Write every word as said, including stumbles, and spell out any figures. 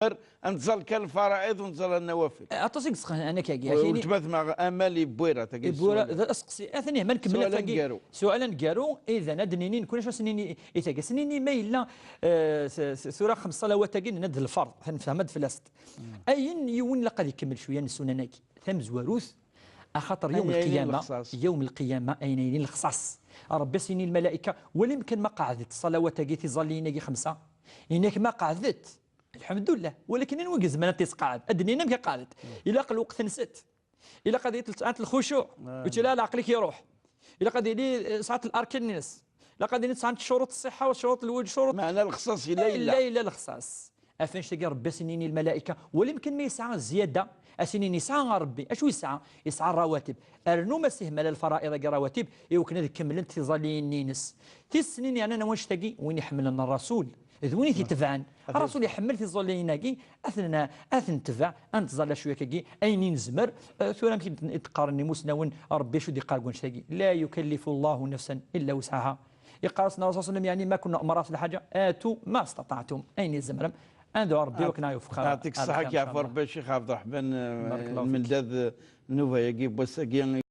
Ad nẓal kan lfaraid u nẓal nnawafil. Aṭas i yesqan anak-agi. Akini, weltma tma Amal Iwwira tagi. Iwwira d aseqsi. Atan ma nkemmel sual aneggaru. Sual aneggaru, idan ad d-nini nekni acu as-nini i tagi. As-nini ma yella, eh, s- s- tura xems ṣalawat-agi, nenna-d d lferḍ, ad nefhem ad fell-as. Ayen yiwen ilaq ad ikemmel cwiya n ssunan-agi. Tamezwarut, axaṭer yawm lqiyama, yawm lqiyama, ayen ayen lexṣaṣ. Rebbi as-yini lmalaika, wali amkan ma qeɛdet ṣalawat-agi, tiẓalliyin-agi xemsa. Inak ma qeɛdet, lḥemdullah. Walakin anwa i izemren ad tt-isqeɛɛed? Ad d-nini amek i qeɛdet. Ilaq lweqt-nset. Ilaq ad yili tesɛant lxucuɛ. Ur ttili ara leɛqel-ik iruḥ. Ilaq ad yili, eh, sɛant larkan-ines. Ilaq ad yili tesɛant ccuruṭ ṣṣiḥa, ccuruṭ lwuǧ, ccuruṭ. Meɛna lexṣaṣ yella, yella. Yella, yella lexṣaṣ. Ɣef annect-agi Rebbi as-yini lmalaika, wali amkan ma yesɛa zzyada, as-yini yesɛa Rebbi. Acu yesɛa? Yesɛa rawatib. Rnu ma sihmal lfaraid-agi rawatib, i wakken ad kemmlent tiẓalliyin-ines. Tis snin yeɛnan annect-agi, win iḥemmlen Rasul, d win i t-itebɛen. Rasul iḥemmel tiẓalliyin-agi, ad ten-, ad ten-tbeɛ, ad nettẓalla cwiya-agi, ayen i nezmer. Eh, tura amek i d-, i d-qqaren imusnawen, Rebbi acu d-iqqar deg wannect-agi? La yukallifu Llahu nafsan illa wusɛaha. Iqqar-asen Rasul sallam, yeɛni, ma kunna umara fi lḥaǧa, atu ma statɛtum, ayen i tzemrem, ad nedɛu Rebbi wakken ad yewfeq. Yeɛṭik ṣṣeḥḥa, ad k-yeɛfu Rebbi a Ccix Ɛebderreḥman, eh, lmendad, eh, nnuba-agi n wass-agi.